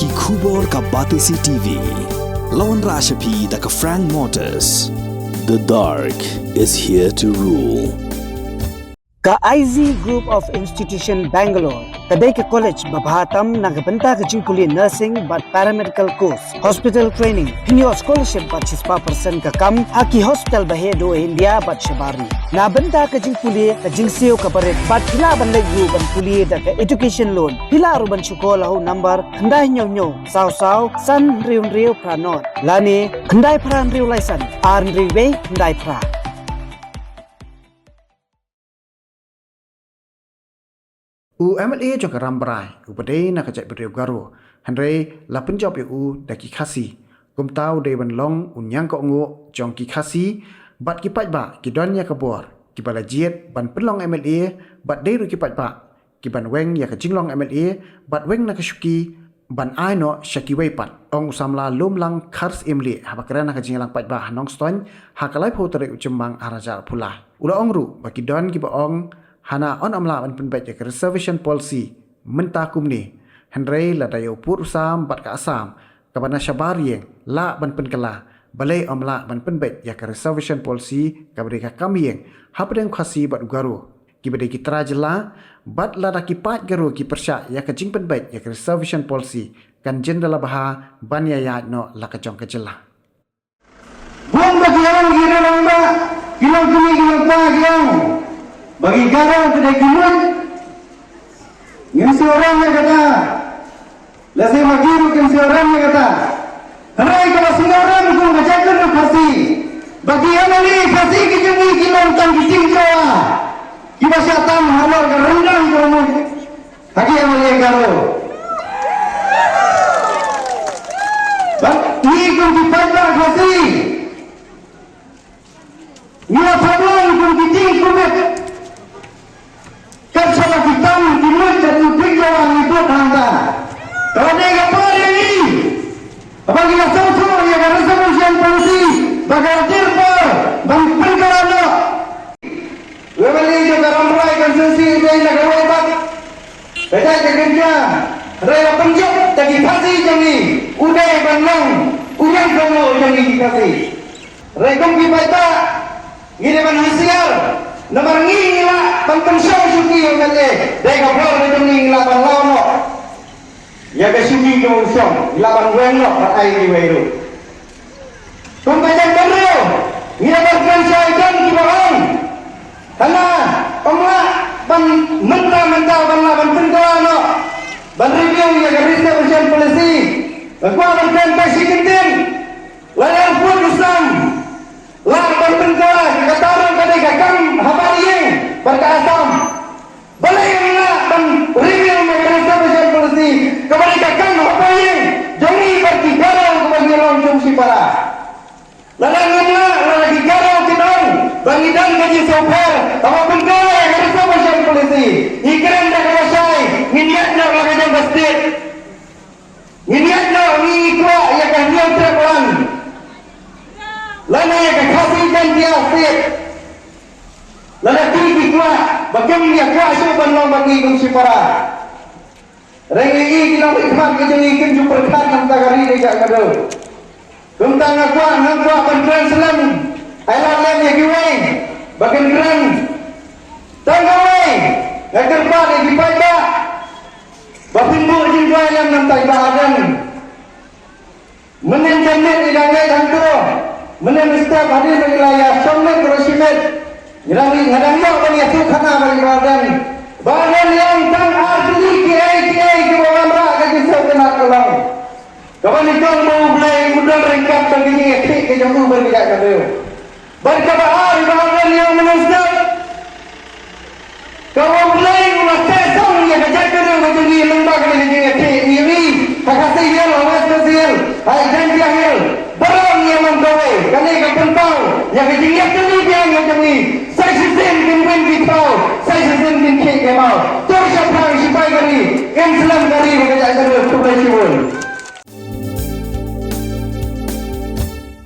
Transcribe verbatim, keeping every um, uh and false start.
Ki khubor ka Batesi T V. La wanrah sha phi da ka Frank Motors. The dark is here to rule. Ka I Z Group of Institution Bangalore ka dei ka college ba bha tam na ka bynta ka jingpule nursing bad paramedical course, hospital training, pynïoh scholarship bad shispah percent ka kam ha ki hospital ba heh duh India bad shabar ri. Na bynta ka jingpule ka jingsiew ka barit bad phi lah ban leit ruh ban pule da ka education loan. Phi lah ruh ban shu call ha u number khyndai hynñiew hynñiew saw saw san hynriew hynriew phra nod lane khyndai phra hynriew lai san ar hynriew wei khyndai phra. U M L A jong ka Rambrai, u ba dei na ka jaitbynriew Garo, hynrei la pynjop ïa u da ki Khasi. Kumta u dei ban long u ñiangkohnguh jong ki Khasi, bad ki paidbah ki don ïa ka bor, kiba la jied ban pynlong M L A, bad dei ruh ki paidbah ki ban weng ïa ka jinglong M L A, bad weng na ka shuki ban ai noh sha kiwei pat, ong u samla Lumlang Kharsyiemlieh haba kren ha ka jingïalang paidbah ha Nongstoiñ ha ka laiphew tarik u Jymmang ar hajar arphew lai. U la ong ruh ba ki don kiba ong hana yn ym lah ban pynbeit ïa ka reservation policy mynta kumne, hynrei lada ïa u pud u sam bad ka Assam kaba na shabar ïing lah ban pynkylla, balei ym lah ban pynbeit ïa ka reservation policy kaba dei ka kam ïing hapdeng u Khasi bad u Garo, kiba dei ki trai jylla, bad lada ki paid Garo ki pyrshah ïa ka jingpynbeit ïa ka reservation policy kan jin da la bha ban ïaid noh la ka jong ka jylla. Bun ba ki ong ki rangbah, ki long kmie ki long kpa, ki ong ba ki Garo ki dei ki mut. Ngim sngewrem ïa kata. Lehse ma ki ruh kim sngewrem ïa kata. Hynrei kaba sngewrem kum ka jaitbynriew Khasi, ba ki M L A Khasi ki jong ngi ki long tang ki jingjia kiba shah tam halor ka ryndang ka mut ha ki M L A Garo. Bad ngi kum ki paidbah Khasi, ngi la pynlong kum ki jingkhublei. Kat shaba ki tam ki mut ka tu pynjaw ngi bud hangta. Ka la dei ka por ïa ngi, haba ngi la sngewthuh ïa ka reservation policy ba ka la dei por ban pynkylla noh. U M L A jong ka Rambrai constituency u dei na kawei pat ka jait ka kynja, hynrei la pynjop da ki Khasi jong ngi, u dei ban long u ñiangkohnguh jong ngi ki Khasi. Hynrei kum ki paidbah ngi dei ban husiar, namar ngi ngi lah ban pynshong shuki ïa u M L A, dei ka bor ka jong ngi ngi lah ban law noh ïa ka shuki jong u shong, ngi lah ban weng noh bad ai kiwei ruh. Kum ka jaitbynriew ngi la ban kren shai don kiba ong hana ym lah ban mynta mynta ban lah ban pynkylla noh ban review ïa ka reservation policy. Nga kwah ban kren tang shi kyntien. Lada u pud u sam lah ban pynkylla, kata ruh ka dei ka kam habar ïing bad ka Assam. Balei ngim lah ban review ïa ka reservation policy kaba dei ka kam habar ïing jong ngi bad ki Garo kaba ngi long jong shipara. Lada ngim lah, lada ki Garo kin ong ba ngi don ka jingsngewpher haba pynkylla ïa ka reservation policy, ngi kren da kaba shai, ngin ïaid noh la ka jong ka state. Ngin ïaid noh, ngi kwah ïa ka hynñiew trep lang lane ïa ka Khasi Jaintia State. Lada ki ki kwah ba kim ïa kwah shuh ban long bad ngi kum shipara. Hynrei ngi ki nongmihkhmat ki jong ngi kim ju pyrkhat na ka bynta ka ri ka jaid ka dong. Kumta nga kwah, nga kwah ban kren slem, ai lad lem ïa kiwei ba kin kren. Tang kawei, nga kyrpad ïa ki paidbah ba phin buh jingduwai lem na ka bynta i Bah Ardent. Mynnin janmiet i dang leit hangto, mynnin step hadien ba i la ïa shong miet baroh shi miet, nga dang, nga dang ïoh ban ïathuh khana bad i Bah Ardent. Bah Ardent, ïa tang ar tylli kiei kiei kiba wanrah ka jingsngewtynnat ka long kaba nyngkong ba U Blei u don ryngkat bad ka jingïakhih ka jong u bad ka jaid ka briew. Bad kaba ar, i Bah Ardent, ïa u mynstep, ka U Blei u la teh song ïa ka jaid ka briew ka jong ngi lyngba kane ka jingïakhih, ngi ïohi ha Khasi Hills, ha West Khasi Hills, ha Jaintia Hills, baroh ngi ïa long kawei. Kane ka pynpaw ïa ka jingïatylli biang ka jong ngi. Sa shisien kin win ki thaw, sa shisien kin khih ki maw. To shaphrang shipai ka ri, ngin slem ka ri bad ka jaid ka briew. Khublei shibun.